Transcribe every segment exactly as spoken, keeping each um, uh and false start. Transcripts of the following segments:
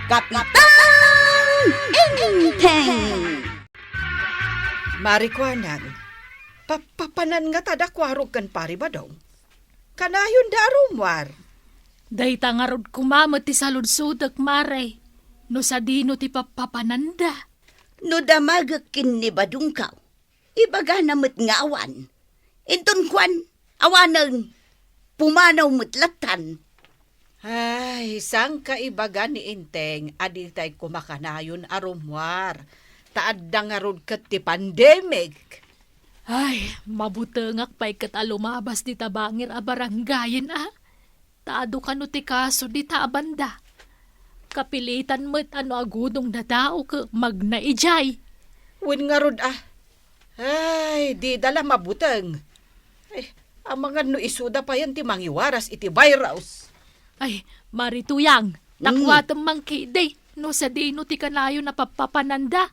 Kapitan Enteng! Marikuanang, papapanan ngata da Kuarog ken Pari Badong? Kanayon da a rummuar. Dayta ngarud koma met ti saludsodek, Mare, no sadino ti papapananda. No damagek ken ni Badongko, ibagana met nga awan. Inton kuan, awanen, pumanaw met lattan. Ay, saan ka ibaga ni Enteng a ditay koma kanayon a rummuar, ta adda ngarud ket ti pandemic. Ay, mabutengak pay ket a lumabas dita bangir a barangayen a. Ta adu kano ti kaso dita a banda. Kapilitan met a no agudong dadaok, magna idiay. Wen ngarud a. Ay, dida la mabuteng. Ay, amangan no isuda payen ti mangiwaras iti virus. Ay, Mari Tuyang, mm, takuatem man ketdi, no sadino ti kanayon a papapananda.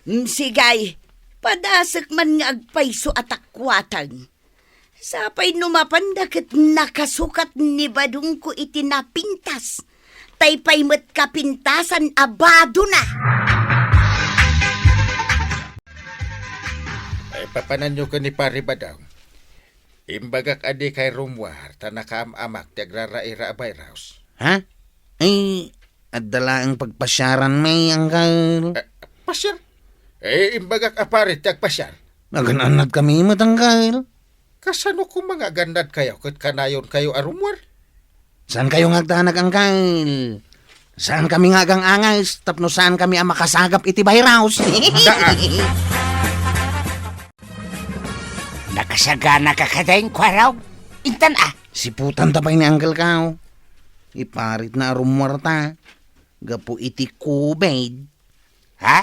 Mm, sigay, padasek man nga agpayso a takuaten. Sapay no mapanda ket nakasukat ni Badongko iti napintas. Tay pay met kapintasan a badona. Ay, papananyo ken ni Pari Badong. Imbagak a dikay rummuar ta nakaam-amak ti agraraira a virus. Ha? Ay, adda laeng pagpasiaranmi, Angkel. Eh, pasiar? Eh, imbagak a pari ti agpasiar. Nagan-annadkami met, Angkel. Kasano koma nga agannadkayo ket kanayonkayo a rummuar? Saankayo nga agdanag, Angkel. Saankami nga agang-anges tapno saankami a makasagap iti virus. Daan. Nakasaganaka kadin, Kuarog? Intan a. Siputanta pay ni Angkel Kao. Iparitna a rummuarta gapu iti covid. Ha?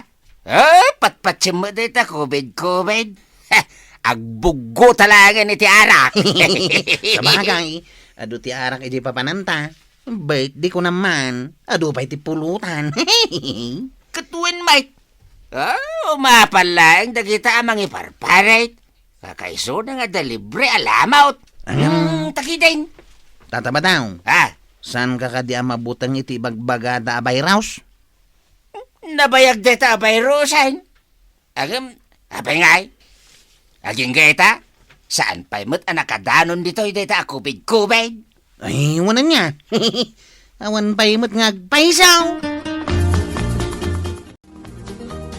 Oh, patpatiem met dayta covid, covid. Heh, agbuggo ta laengen iti arak. Sabagay, adu ti arak iti papananta. Ket di ko naman, adu pay ti pulutan. Ket wen met. Oh, mapan laeng dagita a mangiparparit. Kakaisuna nga adda libre a lamot. Ano? Hmm, takiden. Tata Badong. Ah. Saanka kadi a mabuteng iti ibagbagada a virus? Nabayag dayta a virusen. Agem, apay ngay? Agingga ita, saan pay met a nakadanon ditoy dayta a covid-covid? Ay, wen ania. Awan pay met nga agpayso.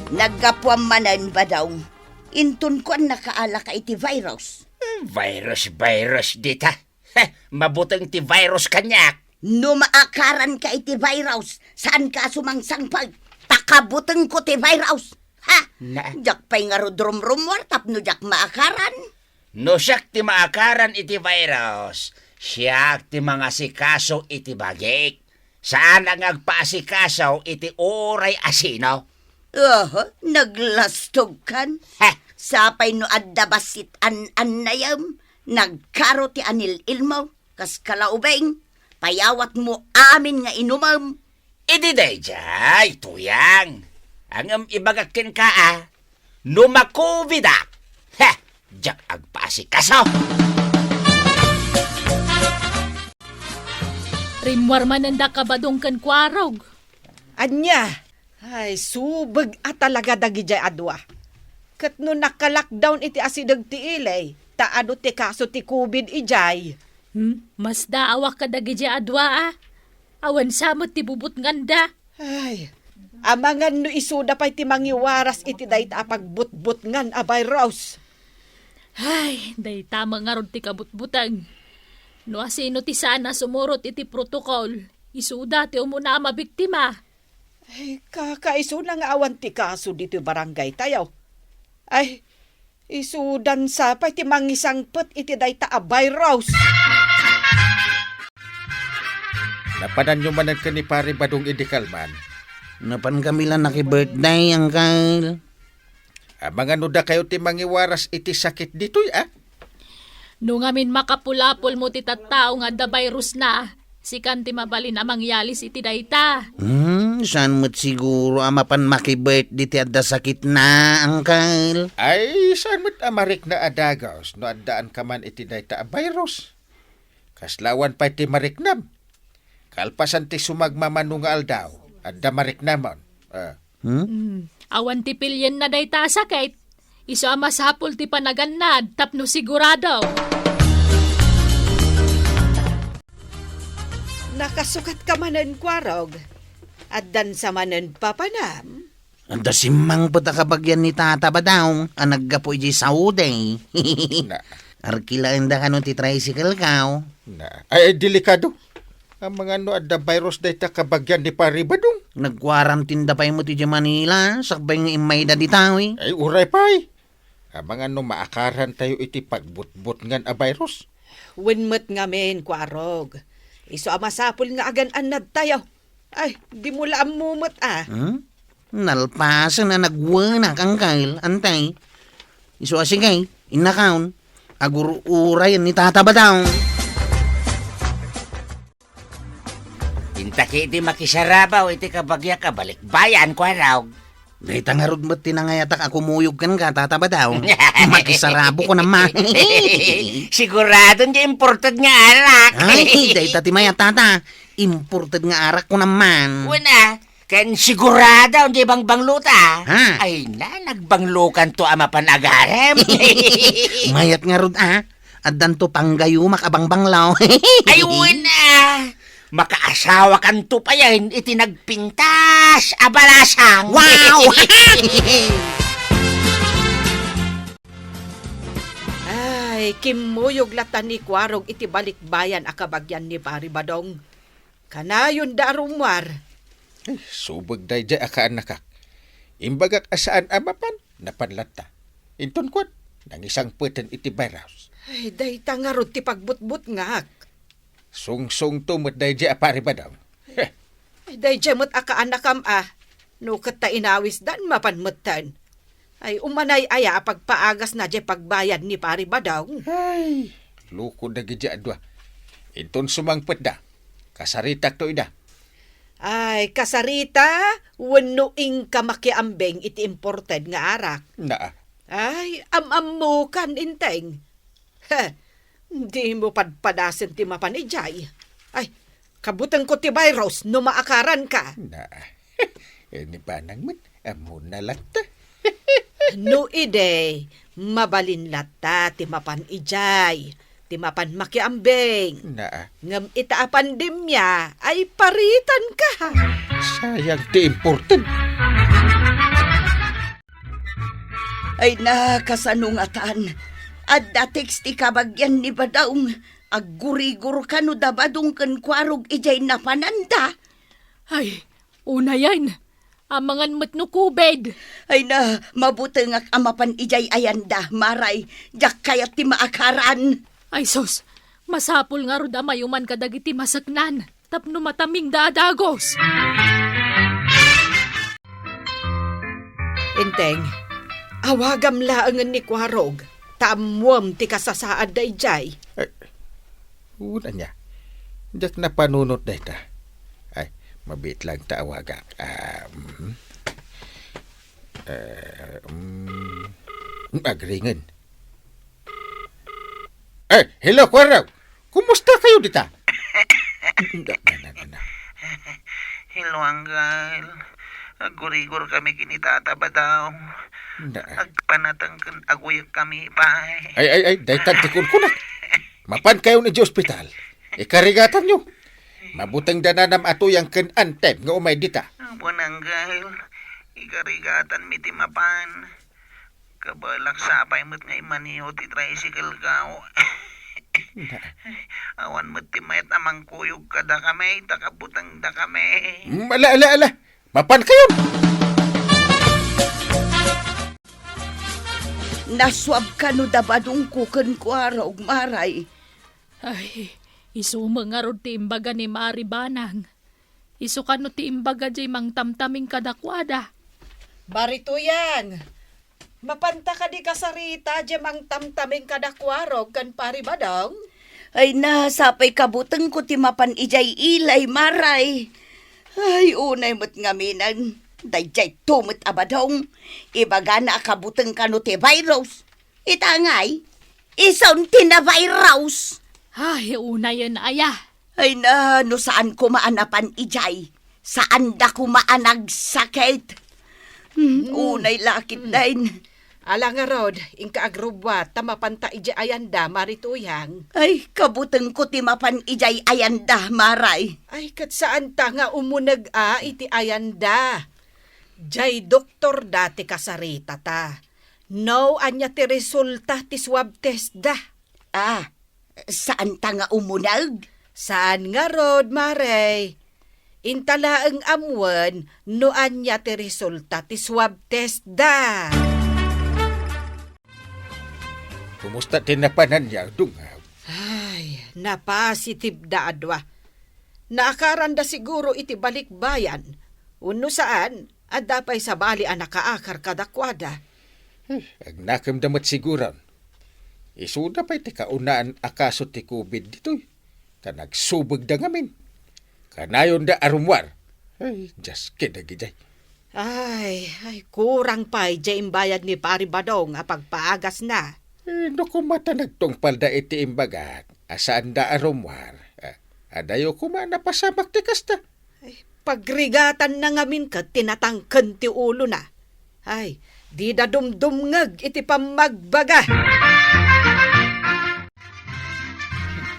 Naggapuam manen, Badong. Inton kuan nakaalaka iti virus. Virus, virus dita. Heh, mabuteng ti virus kaniak. No maakaranka iti virus, saanka a sumangsangpet. Ta kabutengko ti virus. Ha? Na- Diak pay ngarud rumrummuar tapno diak maakaran. No siak ti maakaran iti virus, siak ti mangasikaso iti bagik. Saan a nga agpaasikaso iti uray a sino. Aha, naglastogkan. Heh. Sapay no adda bassit an-annayem, nagkaro ti anil-ilmo, kas kalaubing, payawatmo amin nga inumem. Idi daydiay, Tuyang. Ngem ibagak kenka a, no makobidak, ha, diak agpaasikaso. Rimmuar manen da Kabadong ken Kuarog. Ania? Ay, subeg a talaga dagidiay a dua. Ket no naka-lockdown iti asideg ti ili, ta adu ti kaso ti covid idiay. Hmm, masdaawak kadagidiay a dua a. Awan sa met ti bubutnganda. Ay, amangan no isuda pay ti mangiwaras iti dayta a pagbutbutngan a virus. Ay, dayta met ngarud ti kabutbuteng. No asino ti saan a sumurot iti protocol, isuda ti umuna a mabiktima. Ay, kakaisuna nga awan ti kaso ditoy barangay tayo. Ay, isudan sa pay ti mangisangpet iti dayta a virus. Napananyo manen ken ni Pare Badong idi kalman? Napan kami la naki-birthday, Uncle. Amangan no dakayo ti mangiwaras iti sakit ditoy, a? No ngamin makapulapol mo ti tattao nga adda virus na, sikan ti mabalin a mangialis iti dayta. Hmm, saan met siguro a mapan makibet diti adda sakit na, Uncle? Ay, saan met a marikna a dagus no addaan ka man iti dayta a virus? Kasla awan pay ti mariknam. Kalpasan ti sumagmamano nga aldaw, Adda mariknamon. Ah. Hmm? Hmm. Awan ti pilienna dayta a sakit. Isu a masapul ti panagannad tapno sigurado. Nakasukat ka manen, Kuarog. Addan sa manen papanam? Adda simmangpet a kabagian ni Tata Badong a naggapu idiay Saudi. Na. Arkilaenda kano ti tricycle ka, o? Na. Ay, ay, delikado. Amangan no adda virus dayta kabagian ni Pari Badong. Nagquarantineda pay met idiay Manila, sakbay nga immayda dita, wi. Ay, uray pay. Amangan no maakarantayo iti pagbutbutngan a virus. Wen met ngamin, Kuarog. Isu a masapul nga agan-annadtayo. Ay, dimo la ammo met, a. Hmm? Nalpasen a nagwenak, Angkel, antay. Isu a sige, innakon. Agur-urayen ni Tata Badong. Intaki ti makisarabaw iti kabagiak a balikbayan, Kuarog. Dayta ngarud met ti nangayatak a kumuyog kenka, Tata Badong. Makisarabo ko naman. Siguradon ti imported nga arak. Ay, dayta ti mayat, Tata. Imported nga arak ko naman. Wen a, ken siguradon ti bangbangluta. Ha? Ay na, nagbanglokanto a mapan agarem. Mayat ngarud, a. Addanto panggayumak a bangbanglo. Ay, wen a. Makaasawakanto payen iti nagpintas a balasang. Wow! Ay, kimmuyog latta ni Kuarog iti balikbayan a kabagian ni Pari Badong. Kanayonda a rummuar. Ay, subeg daydiay a kaannakak. Imbagak a saan a mapan, napan latta. Inton kuan, nangisangpeten iti virus. Ay, dayta ngarud ti pagbutbutngak. Sungsongto met daydiay a Pari Badong. Heh. Ay, daydiay met a kaannakam a. No ket ta inawisdan, mapan metten. Ay, umanay aya a pagpaagasna diay pagbayad ni Pari Badong? Ay, loko dagidiay a dua. Inton sumangpetda, kasaritakto ida. Ay, kasarita, wenno inka makiambeng iti imported nga arak? Naa. Ay, am-ammokan, Inteng. He, dimo padpadasen ti mapan idiay. Ay, kabutengko ti virus no maakaranka. Na, eh, ni Banang met, ammona latta. No idi, mabalin latta ti mapan idiay, ti mapan makiambing. Na. Ngem ita a pandemia, ay paritanka. Sayang ti imported. Ay na, kasano ngatan? Adda text ti kabagian ni Badong. Aggurigor kano da Badong ken Kuarog idiay napananda. Ay, unayen. Amangan met no covid. Ay na, mabutengak a mapan idiay ayanda, Maray. Diak kayat ti maakaran. Ay sus, masapul ngarud a mayuman kadagiti maseknan tapno matamingda a dagus. Inteng, awagam laengen ni Kuarog, ta ammuem ti kasasaad daydiay. Eh, una niya, diak napanunot dayta. Ay, mabiit lang ta awagak. Ah, mm. Eh, mm, agringen. Eh, hello, Kuarog. Kumusta kayo dita? Na, na, na, na, na. Hello, Anggal. Aggurigor kami ken ni Tata Badong. Na. Agpanateng ken aguyek kami pay. Ay, ay, ay, daytan ti kunkunak. Mapan kayon iti ospital. Ikarigatan yo. Mabuteng dananam a tuyang ken antem nga umay dita. Awan, Anggal. Ikarigatan mi ti mapan. Kabalak sapay met nga immaneho ti tricycle ka. Na. Awan met ti mayat a mangkuyog kadakami, ta kabutengdakami. Mm, ala, ala, ala. Mapan kayon! Nasuab kano da Badongko ken Kuarog, Maray. Ay, isu met ngarud ti imbaga ni Mari Banang. Isu kano ti imbaga diay mangtamtaming kadakuada. Mari Tuyang, mapanta kadi kasarita diay mangtamtaming kada Kuarog ken Pari Badong? Ay na, sapay kabutengko ti mapan idiay ilay, Maray. Ay, unay met ngaminen, daydiay to met a Badong. Ibagana a kabuteng kano ti virus. Ita ngay, isun ti na-virus. Ay, unayen aya. Ay na, no saan koma a napan idiay. Saanda koma a nagsakit. Hmm, hmm, unay lakit, hmm, dayn. Ala ngarud, inka agrubbuat ta mapanta idiay ayanda, Mari Tuyang. Ay, kabutengko ti mapan idiay ayanda, Maray. Ay, ket saanta nga umuneg a iti ayanda. Diay doktorda ti kasaritata. No, ania ti resulta ti swab testda? Ah, saanta nga umuneg? Saan ngarud, Mare. Inta laeng ammoen no ania ti resulta ti swab testda. Kumusta ti napananyo, Dungag? Ay, napositibda a dua. Naakaranda siguro iti balikbayan. Wenno saan, adda pay sabali a nakaakar kadakuada. Eh, agnakemda met siguron. Isuda pay ti kaunaan a kaso ti covid ditoy. Ta nagsubegda ngamin. Kanayonda a rummuar. Ay, just kidding, idiay. Ay, ay, kurang pay diay imbayad ni Pari Badong a pagpaagasna. Eh, no koma ta nagtungpalda iti imbagak a saanda a rummuar, a, adayo koma a napasamak ti kasta. Ay, pagrigatanna ngamin ket ti natangken ti ulona. Ay, dida dumdumngeg iti pammagbaga.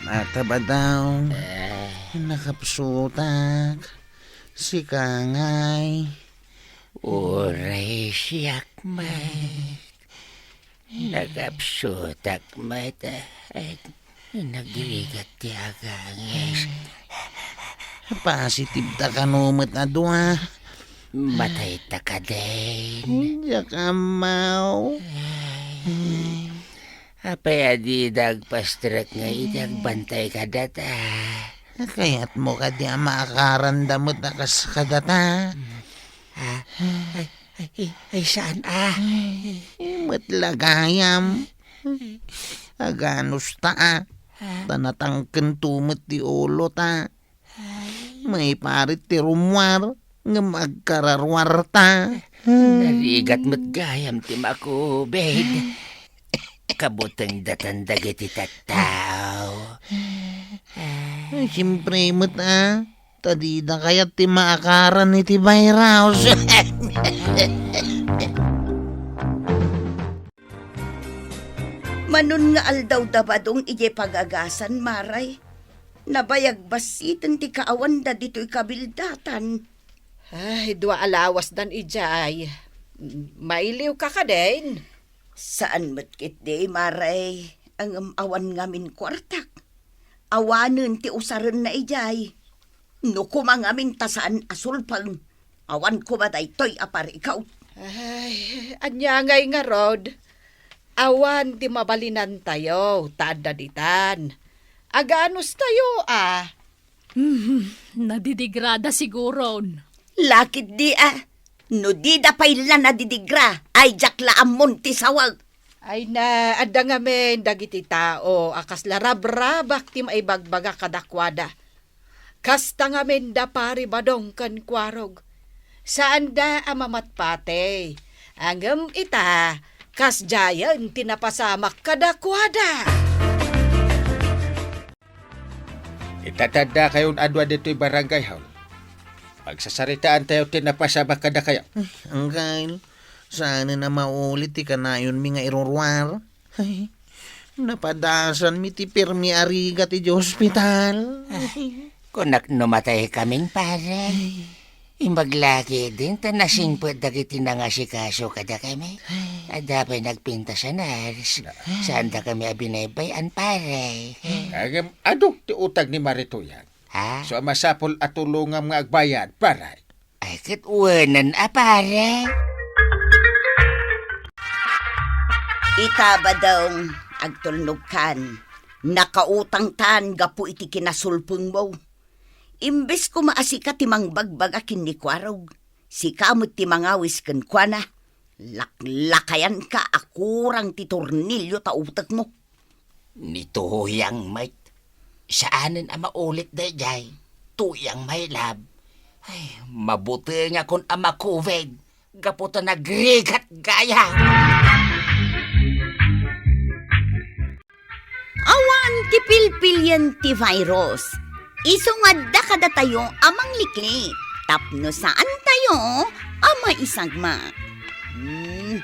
Mata Badong, eh, nakapsutak. Sika ngay. Uray siak met. Nakapsutak met. Ay, nagrigat ti agangis. Positive ta kano met a dua. Matay ta kadin. Diak ammaw. Ay. Apay a dida agpastrek nga iti agbantay kadata? Kayatmo kadi a maakaranda met a kas kadata? Ah, ay, ay, ay, ay, saan, ah? Ay, met la gayam. Aganusta, ah. Ah. Ta natangken to met ti ulota. Ay. Maiparit ti rummuar, ngem agkararuarta. Narigat met gayam ti makubig. Kabutengdatan dagiti tattao. Ay, siempre met, ah. Ta dida kayat ti maakaran iti virus. Manon nga aldaw da Badong idiay pagagasan, Maray. Nabayag bassiten ti kaawanda ditoy kabildatan. Ay, dua a lawasdan idiay. Mailiwka kadin? Saan met ketdi, Maray, ngem awan ngamin kuartak. Awanen ti usarenna idiay. No koma ngamin ta saan a sulpeng, awan koma daytoy a parikaw. Ay, ania ngay ngarud? Awan ti mabalinantayo, ta adda ditan. Aganustayo, a. Hmm, nadidigrada siguron. Lakit di, a. No dida pay la nadidigra, ay diak la ammon ti sawag. Ay na, adda ngamin dagiti tao a kasla rabrabak ti maibagbaga kadakuada. Kasta ngamin da Pari Badong ken Kuarog. Saanda a mamatpatey. Ngem ita, kasdiayen ti napasamak kadakuada. Ita ti addakayon a dua ditoy barangay hall. Pagsasaritaantayo ti napasamak kadakayo. Ay, anggail, saanen a maulit ti kanayonmi nga iruruar. Ay, napadasanmi ti pirmi a rigat idiay ospital. Ay, kunak no mataykamin, pare. Ay. Imbag lakit din ta nasingpet dagiti nangasikaso kadakami. Ay. Adda pay nagpintas a nurse. Na. Saandakami a binaybay-an, pare. Ngem adu ti utang ni Mari Tuyang. Ha? So, a masapul a tulongam nga agbayad, pare. Ay, ket wenen a, pare. Ita, Badong, agtulnogkan. Nakautangtan gapu iti kinasulpengmo. Imbes koma a sika ti mangbagbaga ken ni Kuarog, sika met ti mangawis kenkuana. Laklakayanka a kurang ti tornilio ta utekmo. Ni Tuyang met, saanen a maulit daydiay. Tuyang, my love. Ay, mabutengakon a ma-covid gapu ta nagrigat gayam. Awan ti pilpilien ti virus. Isu nga adda kadatayo a mangliklik. tapno saantayo a maisagmak. Mhm.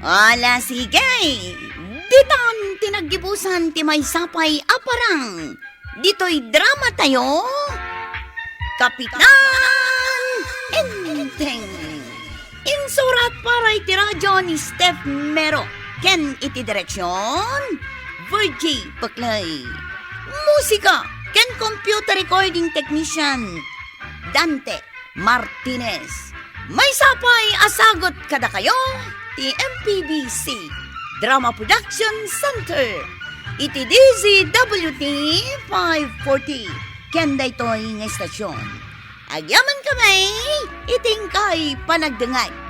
Ala, sige. Ditan ti naggibusan ti maysa pay a parang ditoy dramatayo, Kapitan Enteng. Insurat para iti radyo ni Steph Mero ken iti direksyon, Virgie Peclay. Musika ken computer recording technician, Dante Martinez. Maysa pay a sagut kadakayo ti M P B C Drama Production Center iti D Z W T five forty ken daytoy nga istasyon. Agyamankami iti inkay panagdengngeg.